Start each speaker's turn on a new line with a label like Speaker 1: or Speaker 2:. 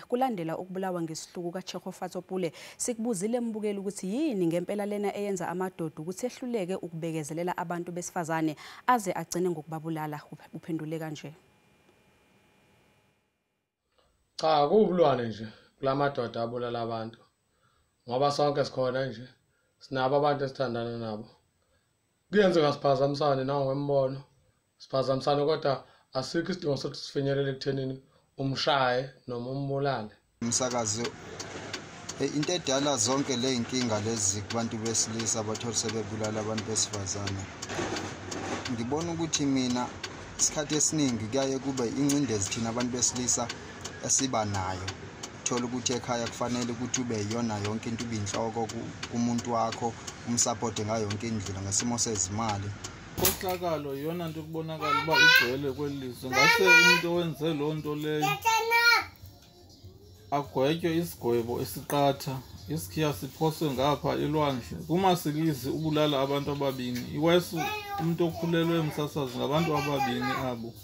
Speaker 1: Kulandela ukubulawa ngesihluku kaTshegofatso Pule, sikubuzile mbukeli ukuthi yini ngempela lena eyenza amadoda ukuthi ehluleke ukubekezelela abantu besifazane aze agcine ngokubabulala. Uphendule kanje.
Speaker 2: Cha, kuwubulwane nje kulamadoda abulala abantu, ngoba sonke sikhona nje, sinabo abantu esithandana nabo. Kuyenzeka siphazamisane nangokwemibono, siphazamisane, kodwa asikho isidingo sokuthi sifinyelele ekuthenini umshaye noma umbulale.
Speaker 3: Umsakazi, into edala zonke le inkinga lezi kubantu besilisa abathola sebebulala abantu besifazane, ngibona ukuthi mina isikhathi esiningi kuyaye kube incindezi thina abantu besilisa esiba nayo. Thola ukuthi ekhaya kufanele ukuthi ube yiyona yonke into, ube inhloko kumuntu wakho, umsupporte ngayo yonke indlela ngesimo sezimali.
Speaker 4: Inkohlakalo iyona nto kubonakala uba igcwele kweli lizwe. Ngase umuntu owenze loo nto leyo agwetywe isigwebo esiqatha, isikhiya siphoswe ngapha elwandle. Kumasikizi ubulala abantu ababini, iwesi umuntu okhulelwe, msasazi, ngabantu ababini abo.